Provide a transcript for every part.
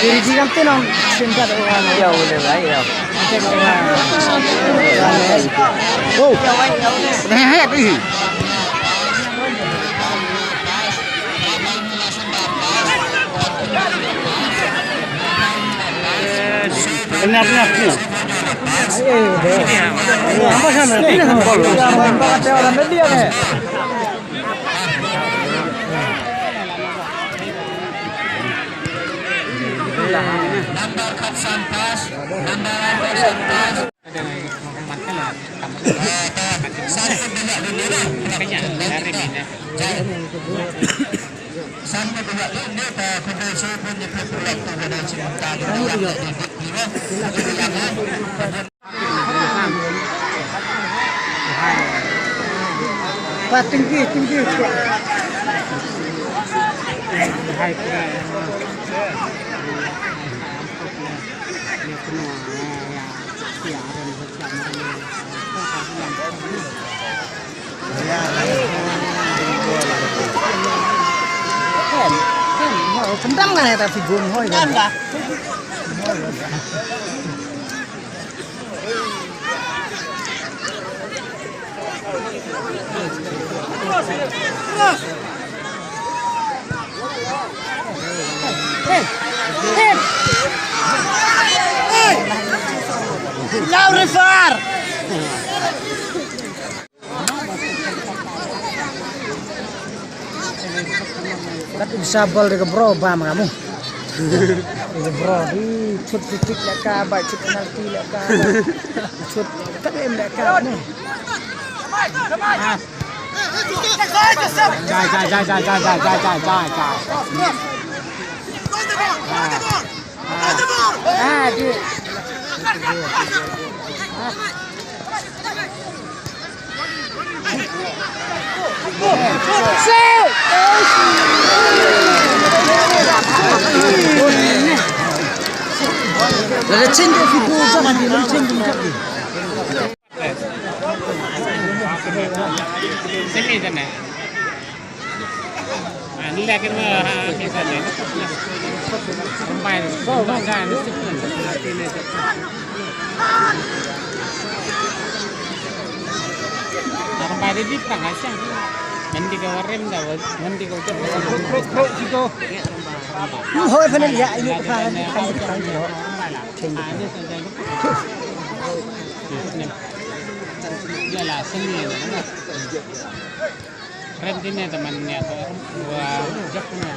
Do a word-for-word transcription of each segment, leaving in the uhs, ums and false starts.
Jadi, di kan tenang, singkat orang. Ya, boleh lah, ya. Tengok orang. Oh. Dah, ya, ya. Penyap-nyap ni. Apa sana? Ini kan bol. Yang nampak ada orang tadi ya, eh? Ba tinggi, tinggi. Sendam kan ya, tapi gun hoi kan. Lau refer. Kat u sabal de ka bro bam kamu. De ka bro di chut free kick leh ka bai, chut penalti leh ka bai. Chut kat em leh ka ni. Jai, jai, jai, jai. Ah, di. Hoi, pha ne ya, ini pha ne. Rem tine teman ne to. Wah, jak ne.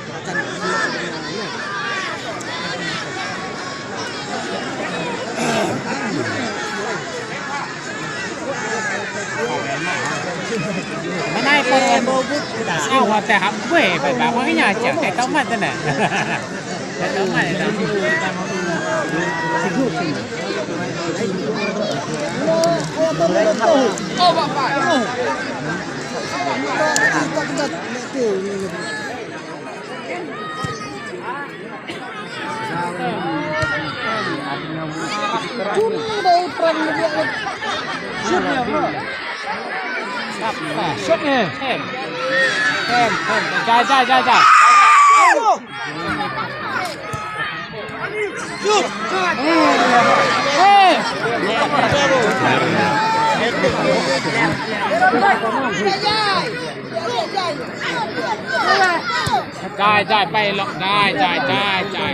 Mana ai por. Awa te hap gue, ba ba nya cha. Te tau ma te ne. Shoot ni, bro. Shoot ni. Jai, jai, jai, jai. Jai, jai, pai lok, jai, jai, jai, jai.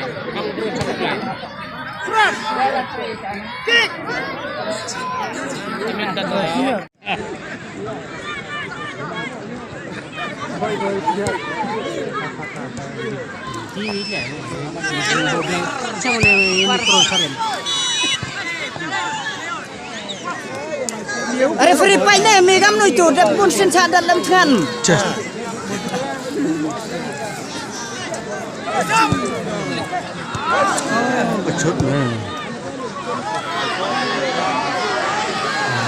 Kick. Referee, pai ne, me gam noi tu, dat bun sin sa dat lam tngan. Chà. Bachut ne.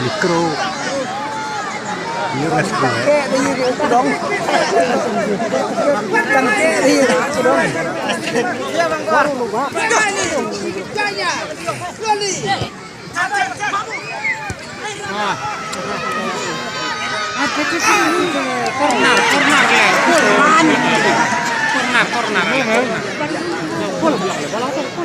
Micro. Ni ras ko. Kan ke ni dong. Corner, corner, corner, corner.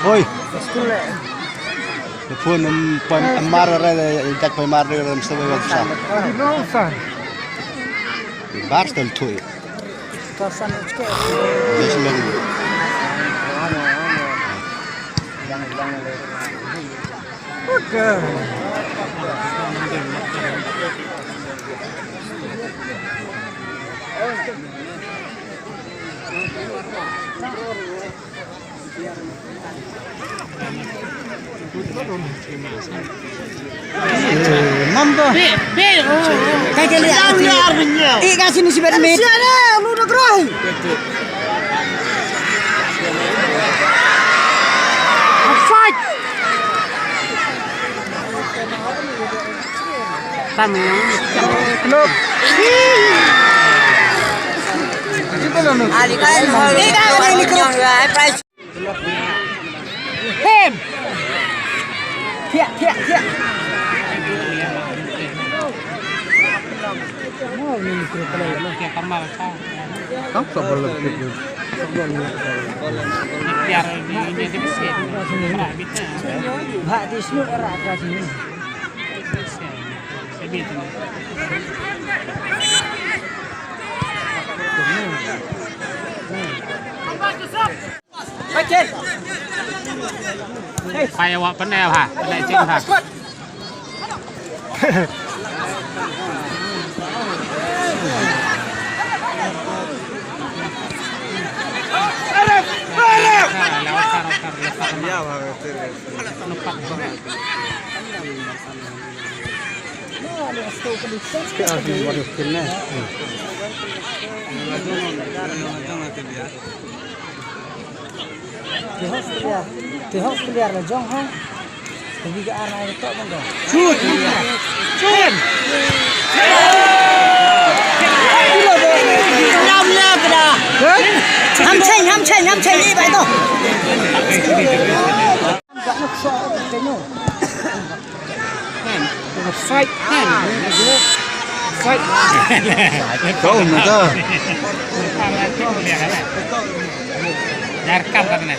Oi. Telepon em pan em mar re de jak pe mar re em sebe wak sa. Bar stel thui. Yes, man. Nam to. Kai kai liya. Ih, ka sini si bet mit. Siya ne, lu dah gerai. Offside. Tam yang. Klub. Kita lah nak. Ali kan. Ini kan ini klub. Prize. Him. Thiah, thiah, thiah. Kam sa bol lagi. Biar ini, ini dia besi. Bha di sini ada sini. Pai awak pandai ha, pandai cing ha. Te hok clear. Te hok clear la jong ha. Te bi ka ar na to bang ko. Shoot. Shoot. Nam na bra. Ham chen, ham chen, ham chen ni bai to. Offside. Offside. Kau na ka. Dah rekam kat sana.